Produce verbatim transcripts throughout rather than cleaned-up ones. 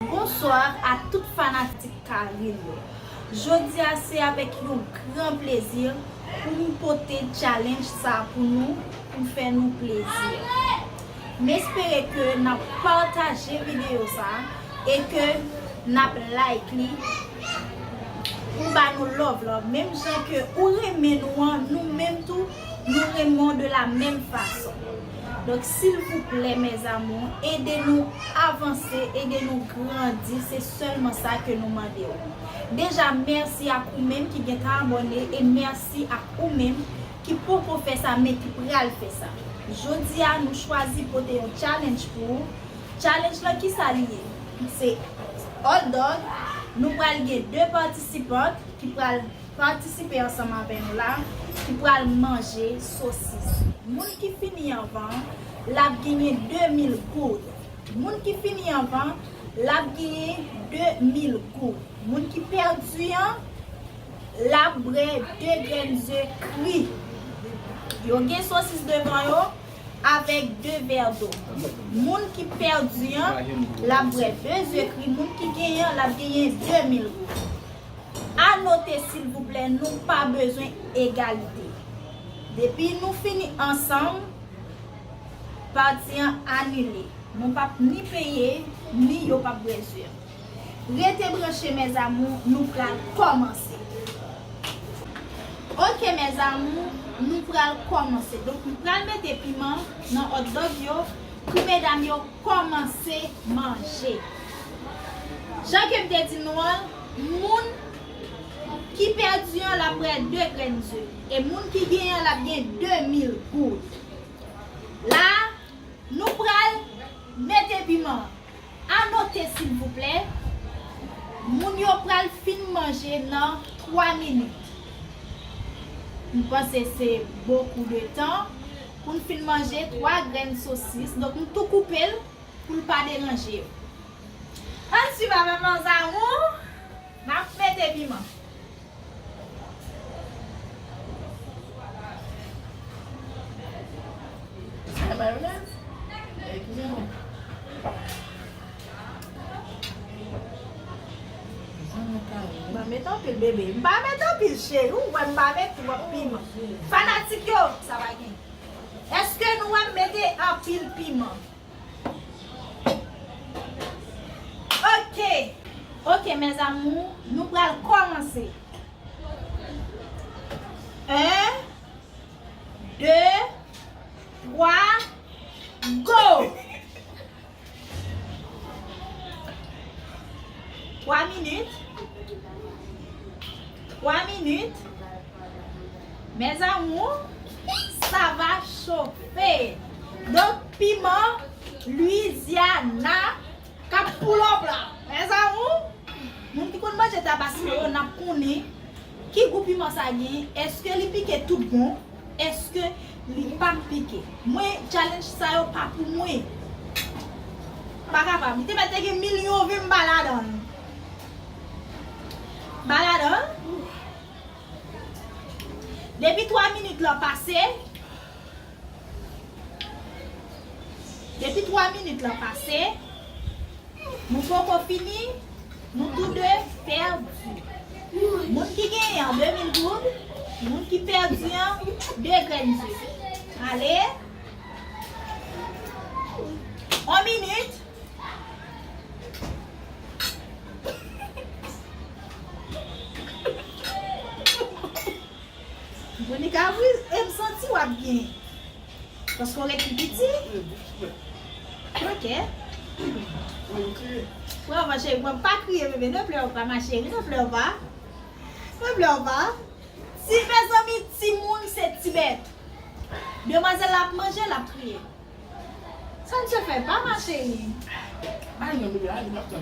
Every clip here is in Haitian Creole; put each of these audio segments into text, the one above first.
Bonswa a tout fanatik Karil yo. Jodi a se avèk yon gran plezi pou m pote challenge sa pou nou, pou fè nou plezi. M espere ke n ap pataje videyo sa e ke n ap like li pou ba nou love la. Menm jan ke ou renmen nou an, nou menm tou, nou renmen w de la menm fason. Donk, silvouplè, mes amours, ede nou avanse, ede nou grandi, se sèlman sa ke nou mande w. Deja, mèsi ak ou menm ki gentan abòne e mèsi ak ou menm ki poko fè sa, men ki pral fè sa. Jodi a, nou chwazi pote yon challenge pou ou. Challenge lan, kisa li ye? Se hot dog. Nou pral gen de patisipant ki pral patisipe ansanm avè nou la, ki pral manje sosis. Moun ki fini anvan, l ap genyen de mil goud. Moun ki fini anvan, l ap genyen de mil goud. Moun ki pèdi an, l ap bwè de grenn ze kri. Yo gen sosis devan yo avèk de vè dlo. Moun ki pèdi an, l ap bwè de ze kri. Moun ki genyen an, l ap genyen de mil goud. Anote, silvouplè, nou pa bezwen egalite. Depi nou fini ansanm, pati an anile. Nou p ap ni peye, ni yo p ap bwè ze. Rete branche, mes amours, nou pral kòmanse. Ok, mes amours, nou pral kòmanse. Donk, m pral mete piman nan hot dog yo pou medam yo kòmanse manje. Jan ke m te di nou an, moun ki pèdi an, l ap bwè de grenn ze. E moun ki genyen an, l ap gen de mil goud. La, nou pral mete piman. Anote, silvouplè, moun yo pral fin manje nan twa minit. M panse se bokou de tan pou n fin manje twa grenn sosis. Donk, m tou koupe l pou l pa deranje yo. Ann swiv avè m, mes amours. N ap mete piman. Sa mayonèz? Eskize mwen. M pa met anpil, bebe. M pa met anpil, cheri. Ou wè m pa met twòp piman. Fanatik yo, sa pa gen. Èske nou wè m mete anpil piman? Ok. Ok, mes amours, nou pral kòmanse. En, de, twa, go! Twa minit. Twa minit. Mes amours, sa va chauffer. Donk, piman Louisiana k ap pull up la. Mes amours, moun ki konn manje tabasko yo, n ap konnen ki gou piman sa gen. Èske li pike tout bon? Èske li p ap pike? Mwen, challenge sa yo pa pou mwen. M pa kapab. Li te mèt te gen milyon vi m pa ladan l. M pa ladan l. Depi twa minit lan pase, depi twa minit lan pase, nou poko fini, nou tou de pèdi. Moun ki genyen an, de mil goud, moun ki pèdi an, de grenn ze. Ale. On minit. Monica, wi, e m santi w ap byen. Paske w ret pi piti. Ok. Pran yon cheri, mwen pa kriye, bebe. Ne pleure pas, ma chérie, ne pleure pas. Ne pleure pas. Ti, mezanmi, timoun se ti bèt. Demwazèl la ap manje, l ap kriye. Ça ne se fait pas, ma chérie. Ay, non, bebe, ay, n ap tann.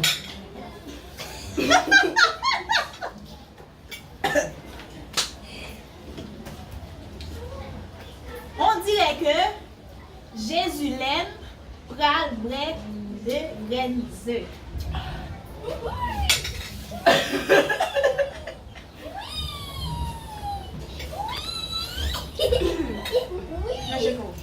On dirait que Jésulène pral bwè de grenn ze. Manje pou ou.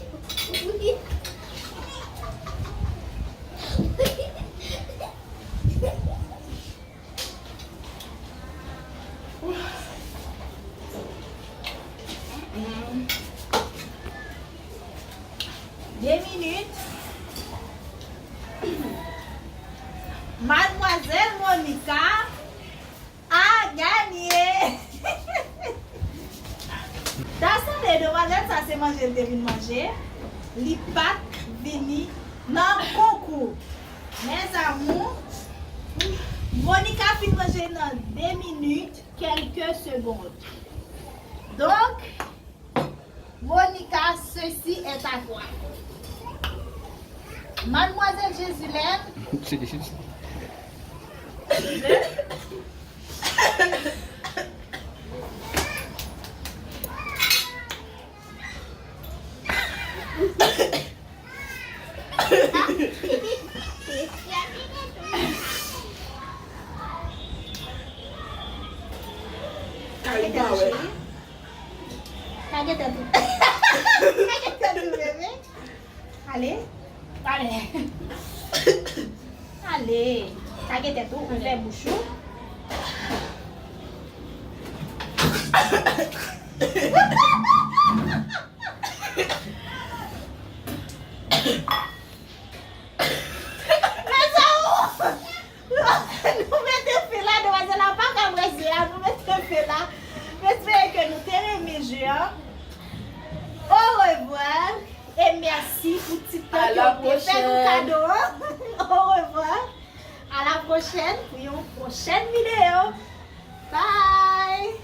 Madmwazèl Monica a ganye. Ta sanble demwazèl sa se manje l te vin manje. Li pa t vini nan konkou. Mes amours, Monica fin manje nan de minit, quelques secondes. Donk, Monica, ceci est à toi. Mademoiselle Jésilène. Kage tèt ou, cheri. Kage tèt ou. Kage tèt ou, bebe. Ale. Ale. Ale. Kage tèt ou, ouvè bouch ou. Mes amours, nou mete fen la, demwazèl la pa ka brase a, nou mete fen la. M espere ke nou te renmen jeu an. Au revoir et merci pou ti tan ke w te fè nou kado an. Au revoir. À la prochaine pou yon pwochèn videyo. Bye.